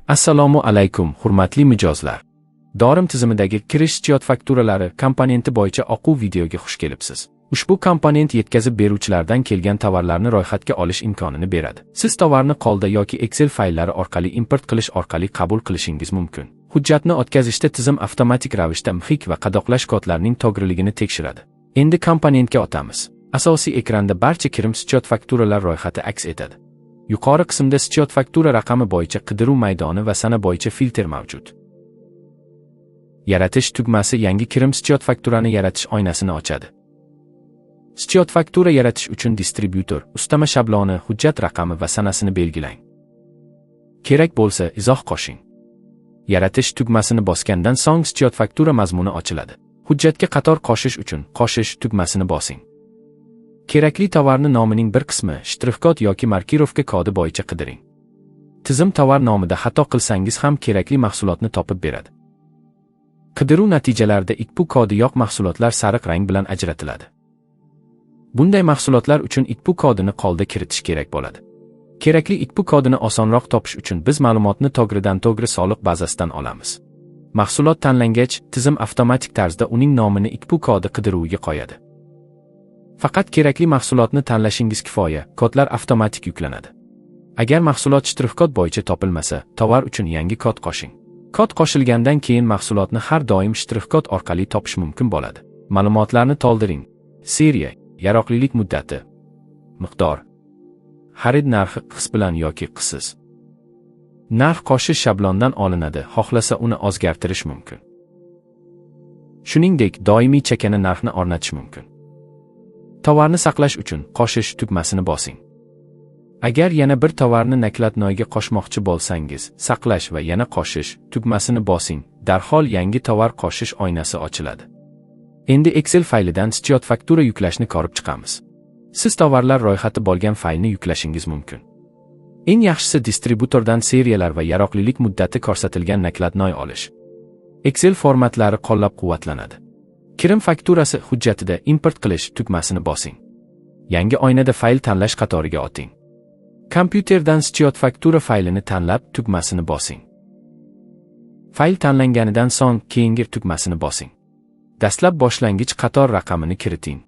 Assalomu alaykum, hurmatli mijozlar. Dorim tizimidagi kirish счёт fakturalari komponenti bo'yicha o'quv videoga xush kelibsiz. Ushbu komponent yetkazib beruvchilardan kelgan tovarlarni ro'yxatga olish imkonini beradi. Siz tovarni qo'lda yoki Excel fayllari orqali import qilish orqali qabul qilishingiz mumkin. Hujjatni o'tkazishda tizim avtomatik ravishda MHIK va qadoqlash kodlarining to'g'riligini tekshiradi. Endi komponentga o'tamiz. Asosiy ekranda barcha kirim счёт fakturalar ro'yxati aks etadi. Yuqori qismda счёт faktura raqami bo'yicha qidiruv maydoni va sana bo'yicha filtr mavjud. Yaratish tugmasi yangi kirim счёт fakturani yaratish oynasini ochadi. Счёт faktura yaratish uchun distribyutor, ustama shabloni, hujjat raqami va sanasini belgilang. Kerak bo'lsa, izoh qo'shing. Yaratish tugmasini bosgandan so'ng счёт faktura mazmuni ochiladi. Hujjatga qator qo'shish uchun qo'shish tugmasini bosing. Kerakli tovarni nomining bir qismi shtrix-kod yoki markirovka kodi bo'yicha qidiring. Tizim tovar nomida xato qilsangiz ham kerakli mahsulotni topib beradi. Qidiruv natijalarida IKPU kodi yo'q mahsulotlar sariq rang bilan ajratiladi. Bunday mahsulotlar uchun IKPU kodini qo'lda kiritish kerak bo'ladi. Kerakli IKPU kodini osonroq topish uchun biz ma'lumotni to'g'ridan to'g'ri soliq bazasidan olamiz. Mahsulot tanlangach, tizim avtomatik tarzda uning nomini IKPU kodi qidiruviga qo'yadi. Faqat kerakli mahsulotni tanlashingiz kifoya, kodlar avtomatik yuklanadi. Agar mahsulot shtrix-kod bo'yicha topilmasa, tovar uchun yangi kod qo'shing. Kod qo'shilgandan keyin mahsulotni har doim shtrix-kod orqali topish mumkin bo'ladi. Ma'lumotlarni to'ldiring. Seriya, yaroqlilik muddati, miqdor, xarid narxi QQS bilan yoki QQSsiz. Narx qo'shish shablondan olinadi, xohlasa uni o'zgartirish mumkin. Shuningdek, doimiy chakana narxni o'rnatish mumkin. Tovarni saqlash uchun qo'shish tugmasini bosing. Agar yana bir tovarni накладной ga qo'shmoqchi bo'lsangiz, saqlash va yana qo'shish tugmasini bosing, darhol yangi tovar qo'shish oynasi ochiladi. Endi Excel faylidan счёт faktura yuklashni ko'rib chiqamiz. Siz tovarlar ro'yxati bo'lgan faylni yuklashingiz mumkin. Eng yaxshisi distributordan seriyalar va yaroqlilik muddati ko'rsatilgan накладной olish. Excel formatlari qo'llab-quvvatlanadi. Kirim fakturasi hujjatida import qilish tugmasini bosing. Yangi oynada fayl tanlash qatoriga o'ting. Kompyuterdan счёт faktura faylini tanlab tugmasini bosing. Fayl tanlanganidan so'ng keyingi tugmasini bosing. Dastlab boshlang'ich qator raqamini kiriting.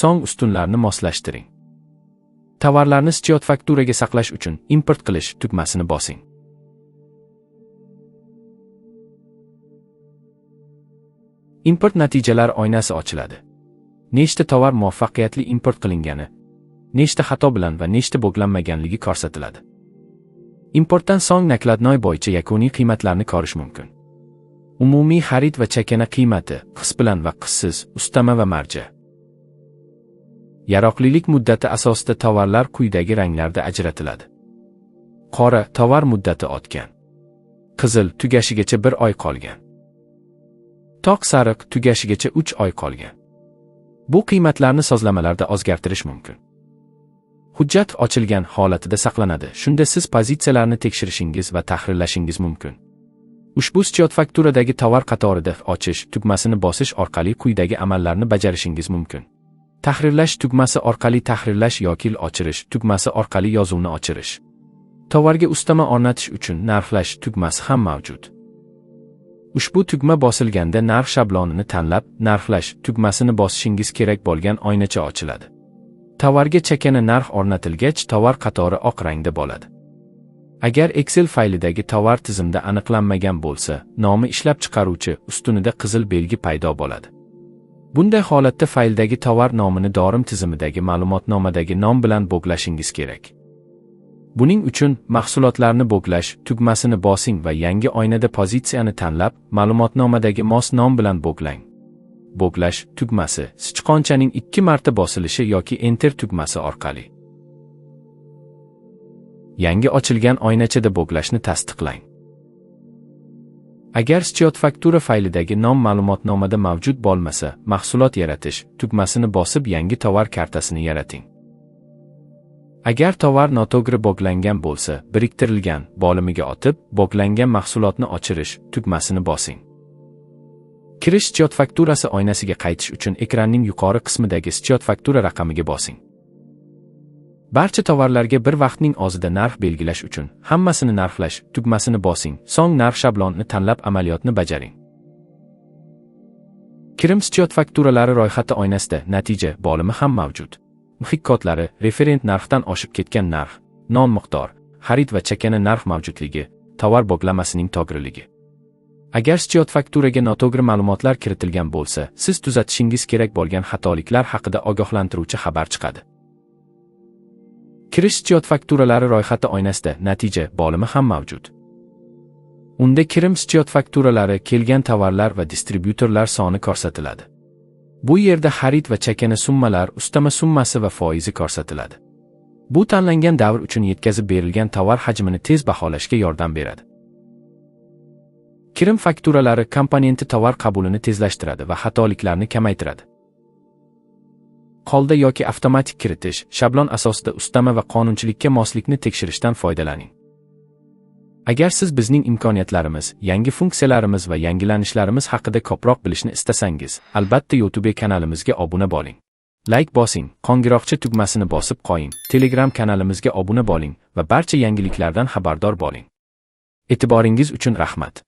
So'ng ustunlarni moslashtiring. Tovarlarni счёт fakturaga saqlash uchun import qilish tugmasini bosing. Import natijalar oynasi ochiladi. Nechta tovar muvaffaqiyatli import qilingani, nechta xato bilan va nechta bog'lanmaganligi ko'rsatiladi. Importdan so'ng накладной bo'yicha yakuniy qiymatlarni ko'rish mumkin. Umumiy xarid va chakana qiymati, QQS bilan va QQSsiz, ustama va marja. Yaroqlilik muddati asosida tovarlar quyidagi ranglarda ajratiladi. Qora tovar muddati o'tgan. Qizil tugashigacha 1 oy qolgan. Toq sariq tugashigacha 3 oy qolgan. Bu qiymatlarni sozlamalarda o'zgartirish mumkin. Hujjat ochilgan holatida saqlanadi. Shunda siz pozitsiyalarni tekshirishingiz va tahrirlashingiz mumkin. Ushbu счёт fakturadagi tovar qatorida ochish tugmasini bosish orqali quyidagi amallarni bajarishingiz mumkin. Tahrirlash tugmasi orqali tahrirlash yoki o'chirish tugmasi orqali yozuvni o'chirish. Tovarga ustama o'rnatish uchun narxlash tugmasi ham mavjud. Ushbu tugma bosilganda narx shablonini tanlab, narxlash tugmasini bosishingiz kerak bo'lgan oynacha ochiladi. Tovarga chakana narx o'rnatilgach, tovar qatori oq rangda bo'ladi. Agar Excel faylidagi tovar tizimda aniqlanmagan bo'lsa, nomi ishlab chiqaruvchi ustunida qizil belgi paydo bo'ladi. Bunday holatda fayldagi tovar nomini dorim tizimidagi ma'lumotnomadagi nom bilan bog'lashingiz kerak. Buning uchun mahsulotlarni bog'lash tugmasini bosing va yangi oynada pozitsiyani tanlab, ma'lumotnomadagi mos nom bilan bog'lang. Bog'lash tugmasi sichqonchaning 2 marta bosilishi yoki Enter tugmasi orqali. Yangi ochilgan oynachada bog'lashni tasdiqlang. Agar счёт faktura faylidagi nom ma'lumotnomada mavjud bo'lmasa, mahsulot yaratish tugmasini bosib yangi tovar kartasini yarating. Agar tovar noto'g'ri bog'langan bo'lsa, biriktirilgan bo'limiga o'tib, bog'langan mahsulotni o'chirish tugmasini bosing. Kirish счёт fakturasi oynasiga qaytish uchun ekranning yuqori qismidagi счёт faktura raqamiga bosing. Barcha tovarlarga bir vaqtning o'zida narx belgilash uchun "Hammasini narxlash" tugmasini bosing, so'ng narx shablonini tanlab amaliyotni bajaring. Kirim счёт fakturalari ro'yxati oynasida natija bo'limi ham mavjud. MXIK kodlari, referent narxdan oshib ketgan narx, non miqdor, xarid va chakana narx mavjudligi, tovar bog'lamasining to'g'riligi. Agar счёт fakturaga noto'g'ri ma'lumotlar kiritilgan bo'lsa, siz tuzatishingiz kerak bo'lgan xatoliklar haqida ogohlantiruvchi xabar chiqadi. Kirish счёт fakturalari ro'yxati oynasida natija bo'limi ham mavjud. Unda kirim счёт fakturalari kelgan tovarlar va distribyutorlar soni ko'rsatiladi. Bu yerda xarid va chakana summalar, ustama summasi va foizi ko'rsatiladi. Bu tanlangan davr uchun yetkazib berilgan tovar hajmini tez baholashga yordam beradi. Kirim fakturalari komponenti tovar qabulini tezlashtiradi va xatoliklarni kamaytiradi. Qo'lda yoki avtomatik kiritish, shablon asosida ustama va qonunchilikka moslikni tekshirishdan foydalaning. Agar siz bizning imkoniyatlarimiz, yangi funksiyalarimiz va yangilanishlarimiz haqida ko'proq bilishni istasangiz, albatta YouTube kanalimizga obuna bo'ling. Like bosing, qo'ng'iroqcha tugmasini bosib qo'ying, Telegram kanalimizga obuna bo'ling va barcha yangiliklardan xabardor bo'ling. E'tiboringiz uchun rahmat.